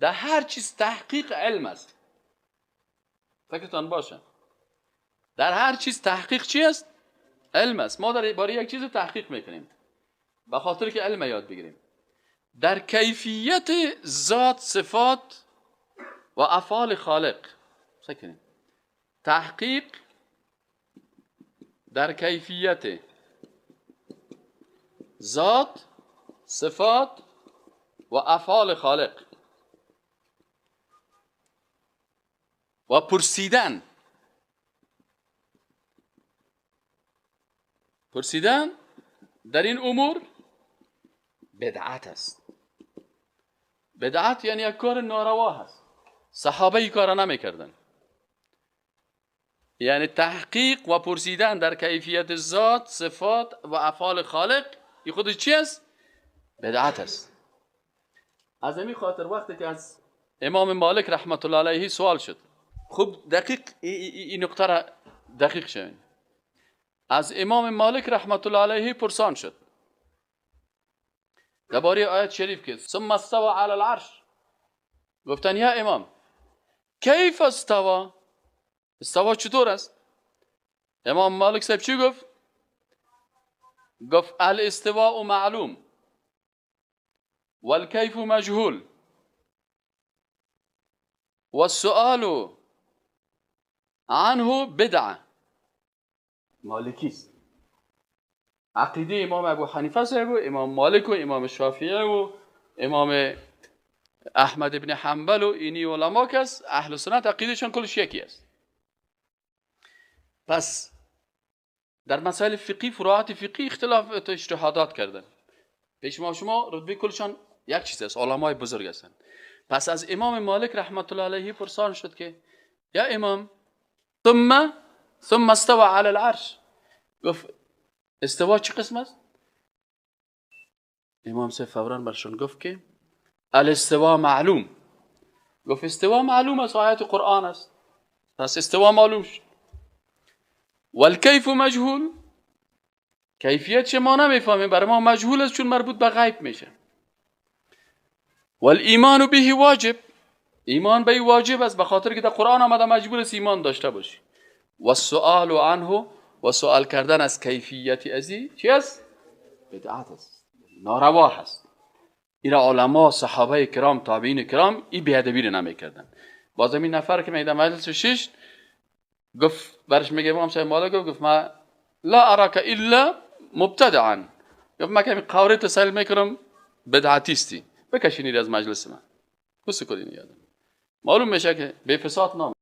در هر چیز تحقیق علم است. فکرتان باشه، در هر چیز تحقیق چی است؟ علم است. ما در باره یک چیز تحقیق میکنیم به خاطر که علم یاد بگیریم. در کیفیت ذات، صفات و افعال خالق فکر، تحقیق در کیفیت ذات، صفات و افعال خالق و پرسیدن، پرسیدن در این امور بدعت است. بدعت یعنی یک کار ناروا هست. صحابه این کار نمیکردن. یعنی تحقیق و پرسیدن در کیفیت ذات، صفات و افعال خالق این خودش چی است؟ بدعت است. از همین خاطر وقتی که از امام مالک رحمت الله علیه سوال شد، خوب دقیق این نقطه را دقیق شوین. از امام مالک رحمت الله علیه پرسان شد درباره آیت شریف که ثم استوى علی العرش. گفتن یا امام کیف استوى؟ استوى چطور است؟ امام مالک صاحب چی گفت؟ گفت الاستواء معلوم والکیف مجهول والسؤال عنه بدعه. مالکی است. عقیده امام ابو حنیفه صاحب و امام مالک و امام شافعی و امام احمد ابن حنبل و اینی علما کس اهل سنت عقیدهشان کلش یکی است. پس در مسائل فقهی، فروعات فقهی اختلاف اجتهادات کردن. پیش ما شما رتبه کلشان یک چیز است، علمای بزرگ هستند. پس از امام مالک رحمت الله علیه پرسان شد که یا امام ثم استوى علی العرش. گفت استوا چه قسم است؟ امام صاحب فوراً برشون گفت که الاستوا معلوم. گفت استوا معلوم است، آیت قرآن است، پس استوا معلوم شد. والکیف مجهول، کیفیت چه ما نمیفهمیم، برای ما مجهول است چون مربوط به غیب میشه. والایمان به واجب، ایمان به واجب است به خاطر که در قرآن آمده مجبور است ایمان داشته باشی. و سؤال عنه، و سؤال کردن از کیفیت ازی چی است؟ بدعت است، ناروا هست. ایرا علما، صحابه کرام، تابعین کرام این بی‌ادبی رو نمیکردن. باز این نفر که میگه مجلس شش گفت برش میگه امام صاحب مالک گفت ما لا اراک الا مبتدعا. گفت ما که قوری تسل میکنم بدعتیستی، بکشینید از مجلس من، کس کنین یادم. معلوم میشه که به فساد نام